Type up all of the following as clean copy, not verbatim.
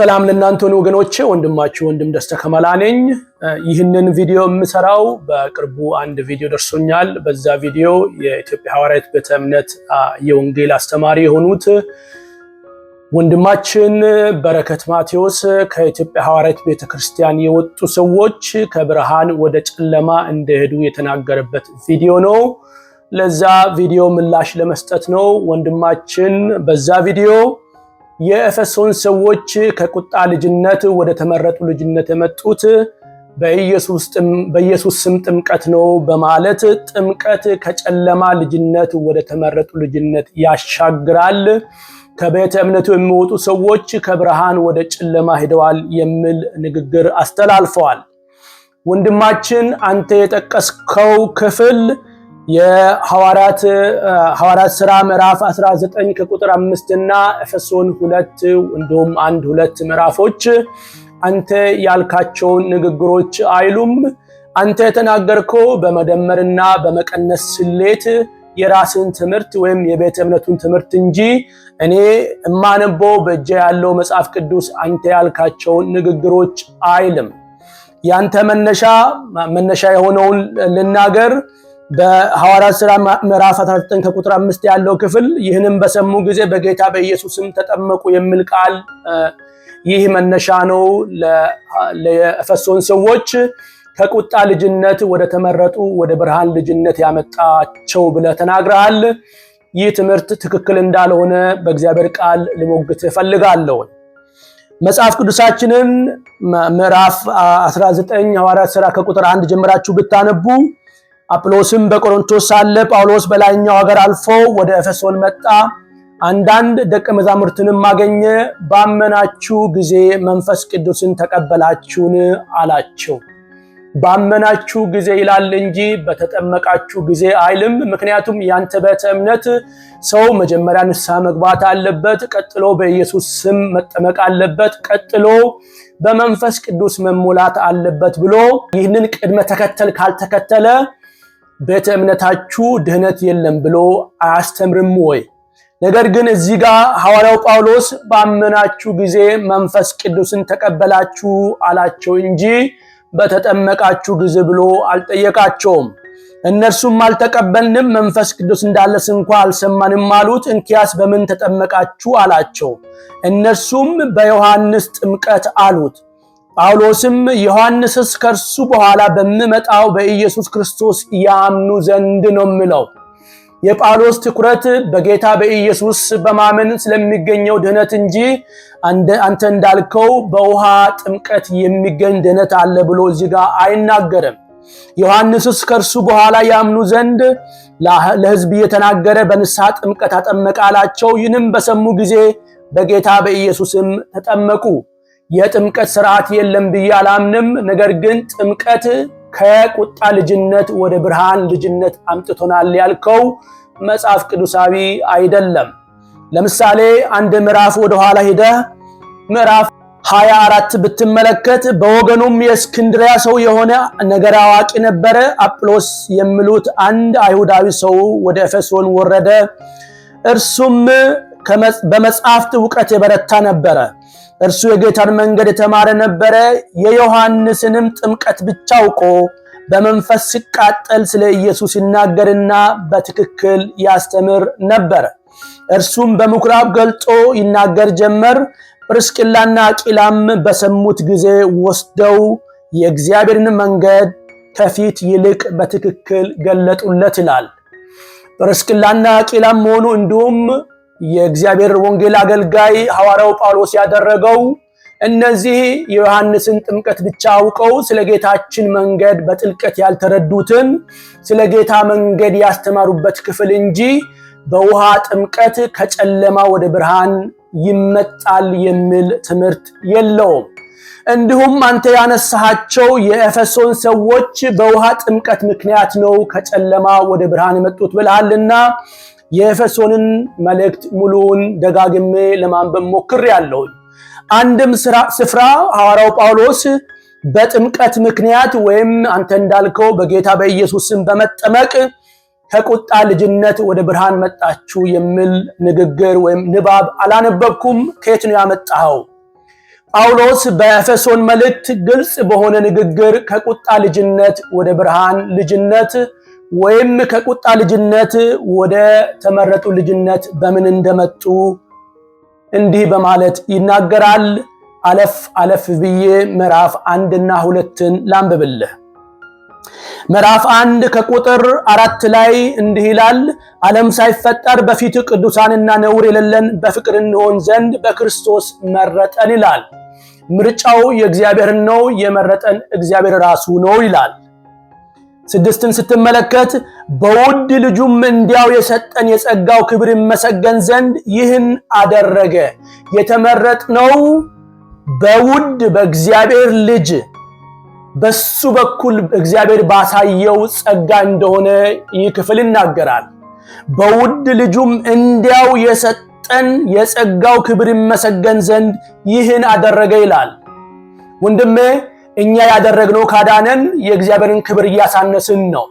ሰላም ለእናንተ ነው ወገኖቼ፣ ወንድማችሁ ወንድም ደስታ ከመላ ነኝ። ይህንን ቪዲዮ የምሰራው በቅርቡ አንድ ቪዲዮ ደርሶኛል። በዛ ቪዲዮ የኢትዮጵያ ሐዋርያት ቤተ እምነት የወንጌል አስተማሪ የሆኑት ወንድማችን በረከት ማቴዎስ ከኢትዮጵያ ሐዋርያት ቤተ ክርስቲያን የወጡ ሰዎች ከብርሃን ወደ ጨለማ እንደሄዱ የተናገረበት ቪዲዮ ነው። ለዛ ቪዲዮ ምላሽ ለመስጠት ነው። ወንድማችን በዛ ቪዲዮ የኤፌሶን ሰዎች ከቁጣ ልጅነት ወደ ተመረጡ ልጅነት የመጡት በኢየሱስ ስም ጥምቀት ነው በማለት ጥምቀት ከጨለማ ልጅነት ወደ ተመረጡ ልጅነት ያሻግራል፣ ከቤተ እምነቱ የሚወጡ ሰዎች ከብርሃን ወደ ጨለማ ሄደዋል የሚል ንግግር አስተላልፈዋል። ወንድማችን፣ አንተ የጠቀስከው ክፍል የሐዋርያት ሥራ ምዕራፍ 19 ከቁጥር 5 እና ኤፌሶን 2 እንዲሁም 1 2 ምዕራፎች አንተ ያልካቸውን ንግግሮች አይሉም። አንተ የተናገርከው በመደመርና በመቀነስ ስሌት የራስን ትምህርት ወይም የቤተ እምነቱን ትምህርት እንጂ እኔ እማነበው በእጄ ያለው መጽሐፍ ቅዱስ አንተ ያልካቸውን ንግግሮች አይልም። ያንተ መነሻ የሆነውን ልናገር። በሐዋርያት ሥራ ምዕራፍ 19 ከቁጥር 5 ያለው ክፍል ይህንም በሰሙ ጊዜ በጌታ በኢየሱስም ተጠመቁ የሚል ቃል፣ ይህ መነሻ ነው ለኤፌሶን ሰዎች ከቁጣ ልጅነት ወደ ተመረጡ ወደ ብርሃን ልጅነት ያመጣቸው ብለህ ተናግረሃል። ይህ ትምህርት ትክክል እንዳልሆነ በእግዚአብሔር ቃል ልሞግት እፈልጋለሁ። መጽሐፍ ቅዱሳችንን ምዕራፍ 19 ሐዋርያት ሥራ ከቁጥር 1 ጀምራችሁ ብታነቡ፣ አጵሎስም በቆሮንቶስ ሳለ ጳውሎስ በላይኛው ሀገር አልፎ ወደ ኤፌሶን መጣ። አንዳንድ ደቀ መዛሙርትንም አገኘ። ባመናችሁ ጊዜ መንፈስ ቅዱስን ተቀበላችሁን አላቸው። ባመናችሁ ጊዜ ይላል እንጂ በተጠመቃችሁ ጊዜ አይልም። ምክንያቱም ያንተ ቤተ እምነት ሰው መጀመሪያ ንስሐ መግባት አለበት፣ ቀጥሎ በኢየሱስ ስም መጠመቅ አለበት፣ ቀጥሎ በመንፈስ ቅዱስ መሞላት አለበት ብሎ ይህንን ቅድመ ተከተል ካልተከተለ ቤተ እምነታችሁ ድህነት የለም ብሎ አያስተምርም ወይ? ነገር ግን እዚህ ጋር ሐዋርያው ጳውሎስ ባመናችሁ ጊዜ መንፈስ ቅዱስን ተቀበላችሁ አላቸው እንጂ በተጠመቃችሁ ጊዜ ብሎ አልጠየቃቸውም። እነርሱም አልተቀበልንም፣ መንፈስ ቅዱስ እንዳለስ እንኳ አልሰማንም አሉት። እንኪያስ በምን ተጠመቃችሁ አላቸው። እነርሱም በዮሐንስ ጥምቀት አሉት። ጳውሎስም ዮሐንስስ ከእርሱ በኋላ በሚመጣው በኢየሱስ ክርስቶስ ያምኑ ዘንድ ነው የሚለው። የጳውሎስ ትኩረት በጌታ በኢየሱስ በማመን ስለሚገኘው ድህነት እንጂ አንተ እንዳልከው በውሃ ጥምቀት የሚገኝ ድህነት አለ ብሎ እዚህ ጋር አይናገርም። ዮሐንስስ ከእርሱ በኋላ ያምኑ ዘንድ ለሕዝብ እየተናገረ በንስሐ ጥምቀት አጠመቀ አላቸው። ይህንም በሰሙ ጊዜ በጌታ በኢየሱስም ተጠመቁ። የጥምቀት ስርዓት የለም ብዬ አላምንም። ነገር ግን ጥምቀት ከቁጣ ልጅነት ወደ ብርሃን ልጅነት አምጥቶናል ያልከው መጽሐፍ ቅዱሳዊ አይደለም። ለምሳሌ አንድ ምዕራፍ ወደ ኋላ ሄደህ ምዕራፍ 24 ብትመለከት፣ በወገኑም የእስክንድሪያ ሰው የሆነ ነገር አዋቂ ነበረ። አጵሎስ የሚሉት አንድ አይሁዳዊ ሰው ወደ ኤፌሶን ወረደ። እርሱም በመጽሐፍት እውቀት የበረታ ነበረ። እርሱ የጌታን መንገድ የተማረ ነበረ። የዮሐንስንም ጥምቀት ብቻ አውቆ በመንፈስ ሲቃጠል ስለ ኢየሱስ ይናገርና በትክክል ያስተምር ነበር። እርሱም በምኩራብ ገልጦ ይናገር ጀመር። ጵርስቅላና አቂላም በሰሙት ጊዜ ወስደው የእግዚአብሔርን መንገድ ከፊት ይልቅ በትክክል ገለጡለት ይላል። ጵርስቅላና አቂላም መሆኑ እንዲሁም የእግዚአብሔር ወንጌል አገልጋይ ሐዋርያው ጳውሎስ ያደረገው እነዚህ የዮሐንስን ጥምቀት ብቻ አውቀው ስለ ጌታችን መንገድ በጥልቀት ያልተረዱትን ስለ ጌታ መንገድ ያስተማሩበት ክፍል እንጂ በውሃ ጥምቀት ከጨለማ ወደ ብርሃን ይመጣል የሚል ትምህርት የለውም። እንዲሁም አንተ ያነሳሃቸው የኤፌሶን ሰዎች በውሃ ጥምቀት ምክንያት ነው ከጨለማ ወደ ብርሃን የመጡት ብለሃልና የኤፌሶንን መልእክት ሙሉውን ደጋግሜ ለማንበብ ሞክሬያለሁኝ። አንድም ስፍራ ሐዋርያው ጳውሎስ በጥምቀት ምክንያት ወይም አንተ እንዳልከው በጌታ በኢየሱስ ስም በመጠመቅ ከቁጣ ልጅነት ወደ ብርሃን መጣችሁ የሚል ንግግር ወይም ንባብ አላነበብኩም። ከየት ነው ያመጣኸው? ጳውሎስ በኤፌሶን መልእክት ግልጽ በሆነ ንግግር ከቁጣ ልጅነት ወደ ብርሃን ልጅነት ወይም ከቁጣ ልጅነት ወደ ተመረጡ ልጅነት በምን እንደመጡ እንዲህ በማለት ይናገራል። አለፍ አለፍ ብዬ ምዕራፍ 1 እና 2ን ላንብብልህ። ምዕራፍ 1 ከቁጥር 4 ላይ እንዲህ ይላል፣ ዓለም ሳይፈጠር በፊቱ ቅዱሳንና ነውር የሌለን በፍቅር እንሆን ዘንድ በክርስቶስ መረጠን ይላል። ምርጫው የእግዚአብሔር ነው፣ የመረጠን እግዚአብሔር ራሱ ነው ይላል። 6ን ስትመለከት በውድ ልጁም እንዲያው የሰጠን የጸጋው ክብር ይመሰገን ዘንድ ይህን አደረገ። የተመረጥነው በውድ በእግዚአብሔር ልጅ በሱ በኩል እግዚአብሔር ባሳየው ጸጋ እንደሆነ ይህ ክፍል ይናገራል። በውድ ልጁም እንዲያው የሰጠን የጸጋው ክብር ይመሰገን ዘንድ ይህን አደረገ ይላል። ወንድሜ፣ እኛ ያደረግነው ካዳነን የእግዚአብሔርን ክብር እያሳነስን ነው።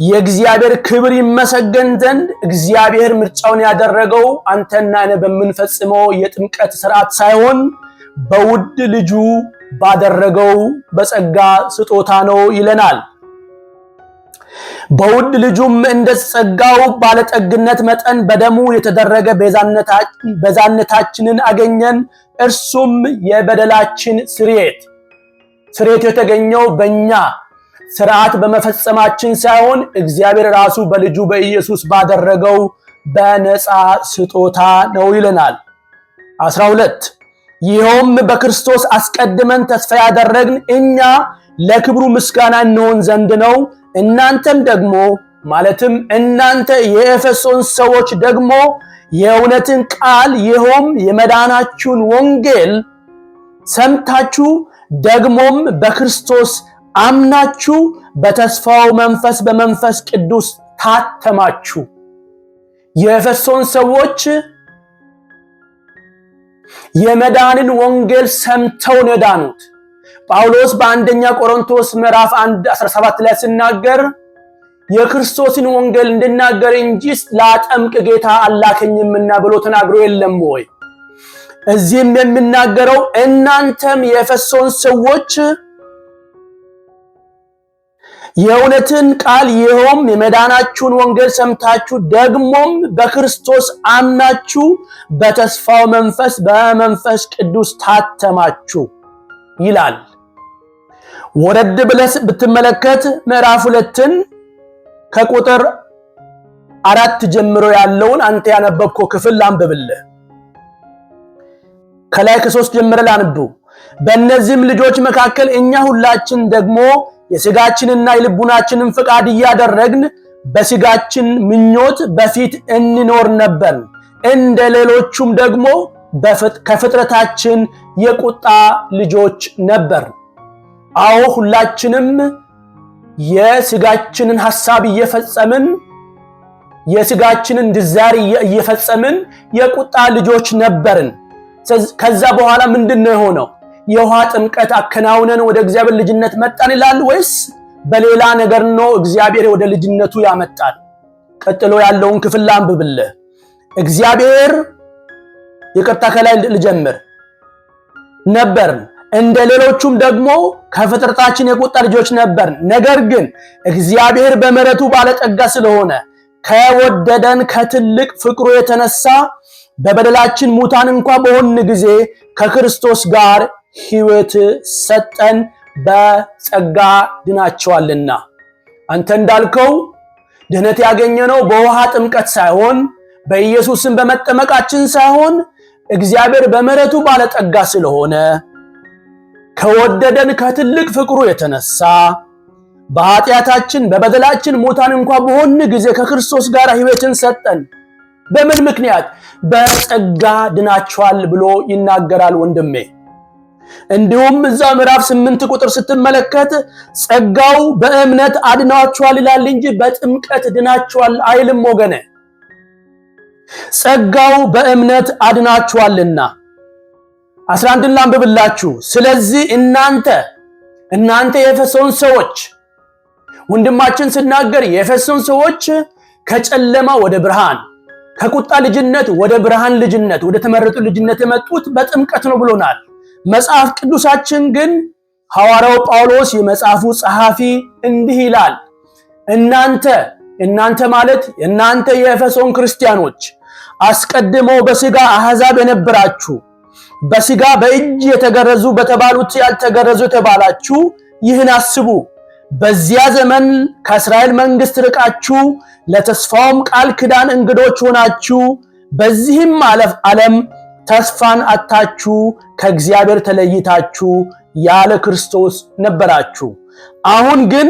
የእግዚአብሔር ክብር ይመሰገን ዘንድ እግዚአብሔር ምርጫውን ያደረገው አንተና እኔ በምንፈጽመው የጥምቀት ስርዓት ሳይሆን በውድ ልጁ ባደረገው በጸጋ ስጦታ ነው ይለናል። በውድ ልጁም እንደ ጸጋው ባለጠግነት መጠን በደሙ የተደረገ ቤዛነታችንን አገኘን። እርሱም የበደላችን ስርየት። ስርየቱ የተገኘው በእኛ ስርዓት በመፈጸማችን ሳይሆን እግዚአብሔር ራሱ በልጁ በኢየሱስ ባደረገው በነፃ ስጦታ ነው ይለናል። 12 ይኸውም በክርስቶስ አስቀድመን ተስፋ ያደረግን እኛ ለክብሩ ምስጋና እንሆን ዘንድ ነው። እናንተም ደግሞ፣ ማለትም እናንተ የኤፌሶን ሰዎች ደግሞ፣ የእውነትን ቃል ይኸውም የመዳናችሁን ወንጌል ሰምታችሁ ደግሞም በክርስቶስ አምናችሁ በተስፋው መንፈስ በመንፈስ ቅዱስ ታተማችሁ። የኤፌሶን ሰዎች የመዳንን ወንጌል ሰምተው ነው የዳኑት። ጳውሎስ በአንደኛ ቆሮንቶስ ምዕራፍ 1 17 ላይ ሲናገር የክርስቶስን ወንጌል እንድናገር እንጂ ላጠምቅ ጌታ አላከኝምና ብሎ ተናግሮ የለም ወይ? እዚህም የሚናገረው እናንተም የኤፌሶን ሰዎች የእውነትን ቃል ይኸውም የመዳናችሁን ወንጌል ሰምታችሁ ደግሞም በክርስቶስ አምናችሁ በተስፋው መንፈስ በመንፈስ ቅዱስ ታተማችሁ ይላል። ወረድ ብለህ ብትመለከት ምዕራፍ 2ን ከቁጥር 4 ጀምሮ ያለውን አንተ ያነበብከው ክፍል ላንብብልህ። ከላይ ከ3 ጀምረ ላንብቡ። በእነዚህም ልጆች መካከል እኛ ሁላችን ደግሞ የስጋችንና የልቡናችንን ፍቃድ እያደረግን በስጋችን ምኞት በፊት እንኖር ነበር። እንደ ሌሎቹም ደግሞ ከፍጥረታችን የቁጣ ልጆች ነበር። አዎ፣ ሁላችንም የስጋችንን ሐሳብ እየፈጸምን፣ የስጋችንን desire እየፈጸምን የቁጣ ልጆች ነበርን። ከዛ በኋላ ምንድን ነው የሆነው? የውሃ ጥምቀት አከናውነን ወደ እግዚአብሔር ልጅነት መጣን ይላል ወይስ በሌላ ነገር ነው እግዚአብሔር ወደ ልጅነቱ ያመጣል? ቀጥሎ ያለውን ክፍል ላንብብልህ። እግዚአብሔር፣ ይቅርታ፣ ከላይ ልጀምር። ነበርን፣ እንደ ሌሎቹም ደግሞ ከፍጥረታችን የቁጣ ልጆች ነበርን። ነገር ግን እግዚአብሔር በምሕረቱ ባለጠጋ ስለሆነ ከወደደን ከትልቅ ፍቅሩ የተነሳ በበደላችን ሙታን እንኳ በሆንን ጊዜ ከክርስቶስ ጋር ሕይወት ሰጠን፣ በጸጋ ድናችኋልና። አንተ እንዳልከው ድህነት ያገኘነው በውሃ ጥምቀት ሳይሆን፣ በኢየሱስም በመጠመቃችን ሳይሆን፣ እግዚአብሔር በምሕረቱ ባለጠጋ ስለሆነ ከወደደን ከትልቅ ፍቅሩ የተነሳ በኃጢአታችን በበደላችን ሙታን እንኳ በሆን ጊዜ ከክርስቶስ ጋር ሕይወትን ሰጠን። በምን ምክንያት? በጸጋ ድናችኋል ብሎ ይናገራል ወንድሜ። እንዲሁም እዛ ምዕራፍ 8 ቁጥር ስትመለከት ጸጋው በእምነት አድናችኋል ይላል እንጂ በጥምቀት ድናችኋል አይልም ወገኔ። ጸጋው በእምነት አድናችኋልና። 11 ላንብብላችሁ። ስለዚህ እናንተ የኤፌሶን ሰዎች፣ ወንድማችን ስናገር የኤፌሶን ሰዎች ከጨለማ ወደ ብርሃን፣ ከቁጣ ልጅነት ወደ ብርሃን ልጅነት፣ ወደ ተመረጡ ልጅነት የመጡት በጥምቀት ነው ብሎናል። መጽሐፍ ቅዱሳችን ግን ሐዋርያው ጳውሎስ የመጽሐፉ ጸሐፊ እንዲህ ይላል፣ እናንተ እናንተ ማለት እናንተ የኤፌሶን ክርስቲያኖች አስቀድሞ በሥጋ አሕዛብ የነበራችሁ፣ በሥጋ በእጅ የተገረዙ በተባሉት ያልተገረዙ የተባላችሁ ይህን አስቡ። በዚያ ዘመን ከእስራኤል መንግሥት ርቃችሁ ለተስፋውም ቃል ኪዳን እንግዶች ሆናችሁ በዚህም ዓለም ተስፋን አጥታችሁ ከእግዚአብሔር ተለይታችሁ ያለ ክርስቶስ ነበራችሁ። አሁን ግን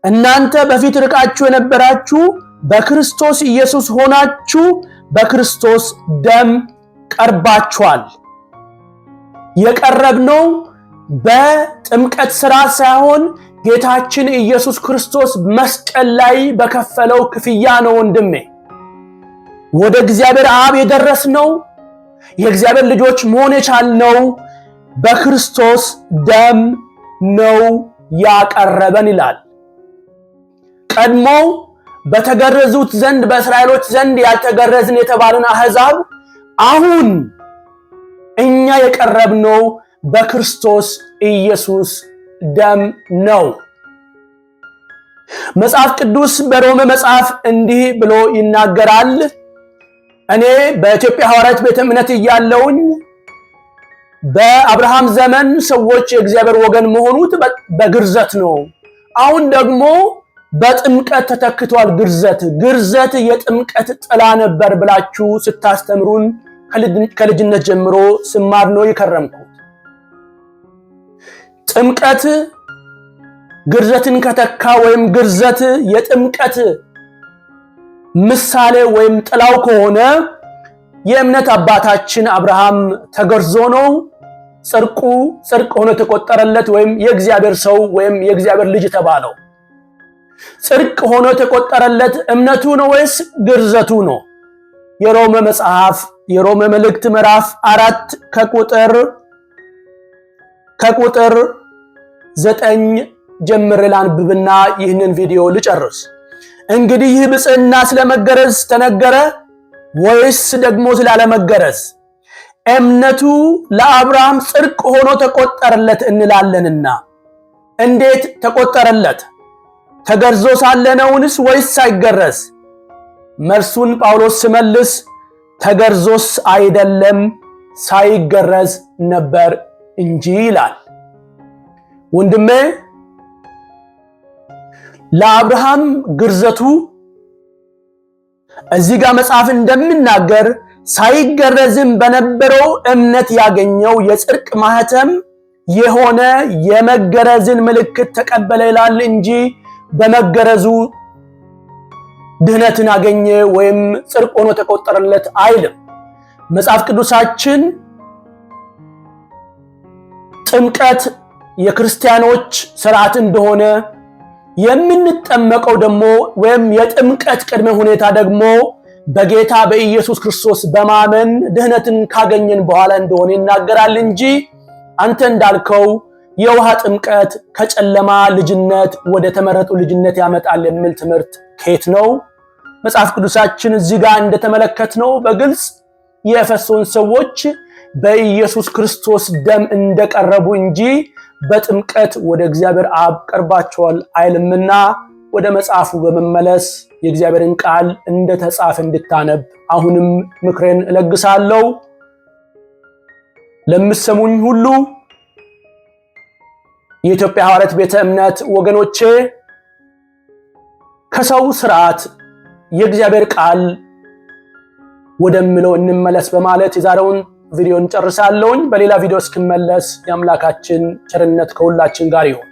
እናንተ በፊት ርቃችሁ የነበራችሁ በክርስቶስ ኢየሱስ ሆናችሁ በክርስቶስ ደም ቀርባችኋል። የቀረብነው በጥምቀት ሥራ ሳይሆን ጌታችን ኢየሱስ ክርስቶስ መስቀል ላይ በከፈለው ክፍያ ነው። ወንድሜ፣ ወደ እግዚአብሔር አብ የደረስነው፣ የእግዚአብሔር ልጆች መሆን የቻልነው በክርስቶስ ደም ነው ያቀረበን ይላል። ቀድሞ በተገረዙት ዘንድ፣ በእስራኤሎች ዘንድ ያልተገረዝን የተባልን አሕዛብ አሁን እኛ የቀረብነው በክርስቶስ ኢየሱስ ደም ነው። መጽሐፍ ቅዱስ በሮሜ መጽሐፍ እንዲህ ብሎ ይናገራል። እኔ በኢትዮጵያ ሐዋርያት ቤተ እምነት እያለውኝ በአብርሃም ዘመን ሰዎች የእግዚአብሔር ወገን መሆኑት በግርዘት ነው። አሁን ደግሞ በጥምቀት ተተክቷል። ግርዘት ግርዘት የጥምቀት ጥላ ነበር ብላችሁ ስታስተምሩን ከልጅነት ጀምሮ ስማር ነው የከረምኩት። ጥምቀት ግርዘትን ከተካ ወይም ግርዘት የጥምቀት ምሳሌ ወይም ጥላው ከሆነ የእምነት አባታችን አብርሃም ተገርዞ ነው ጽድቁ ጽድቅ ሆኖ የተቆጠረለት ወይም የእግዚአብሔር ሰው ወይም የእግዚአብሔር ልጅ የተባለው? ጽድቅ ሆኖ የተቆጠረለት እምነቱ ነው ወይስ ግርዘቱ ነው? የሮሜ መጽሐፍ፣ የሮሜ መልእክት ምዕራፍ 4 ከቁጥር 9 ጀምሬ ላንብብና ይህንን ቪዲዮ ልጨርስ። እንግዲህ ይህ ብፅዕና ስለመገረዝ ተነገረ ወይስ ደግሞ ስላለመገረዝ? እምነቱ ለአብርሃም ጽድቅ ሆኖ ተቆጠረለት እንላለንና። እንዴት ተቆጠረለት? ተገርዞ ሳለ ነውንስ ወይስ ሳይገረዝ? መልሱን ጳውሎስ ሲመልስ ተገርዞስ አይደለም ሳይገረዝ ነበር እንጂ ይላል። ወንድሜ፣ ለአብርሃም ግርዘቱ እዚህ ጋር መጽሐፍ እንደሚናገር ሳይገረዝም በነበረው እምነት ያገኘው የጽድቅ ማህተም የሆነ የመገረዝን ምልክት ተቀበለ ይላል እንጂ በመገረዙ ድህነትን አገኘ ወይም ጽድቅ ሆኖ ተቆጠረለት አይልም። መጽሐፍ ቅዱሳችን ጥምቀት የክርስቲያኖች ስርዓት እንደሆነ፣ የምንጠመቀው ደግሞ ወይም የጥምቀት ቅድመ ሁኔታ ደግሞ በጌታ በኢየሱስ ክርስቶስ በማመን ድህነትን ካገኘን በኋላ እንደሆነ ይናገራል እንጂ አንተ እንዳልከው የውሃ ጥምቀት ከጨለማ ልጅነት ወደ ተመረጡ ልጅነት ያመጣል የሚል ትምህርት ከየት ነው? መጽሐፍ ቅዱሳችን እዚህ ጋር እንደተመለከትነው በግልጽ የኤፌሶን ሰዎች በኢየሱስ ክርስቶስ ደም እንደቀረቡ እንጂ በጥምቀት ወደ እግዚአብሔር አብ ቀርባቸዋል አይልምና ወደ መጽሐፉ በመመለስ የእግዚአብሔርን ቃል እንደተጻፈ እንድታነብ አሁንም ምክሬን እለግሳለሁ። ለምትሰሙኝ ሁሉ የኢትዮጵያ ሐዋርያት ቤተ እምነት ወገኖቼ፣ ከሰው ስርዓት የእግዚአብሔር ቃል ወደሚለው እንመለስ በማለት የዛሬውን ቪዲዮ እንጨርሳለሁኝ። በሌላ ቪዲዮ እስክመለስ የአምላካችን ቸርነት ከሁላችን ጋር ይሁን።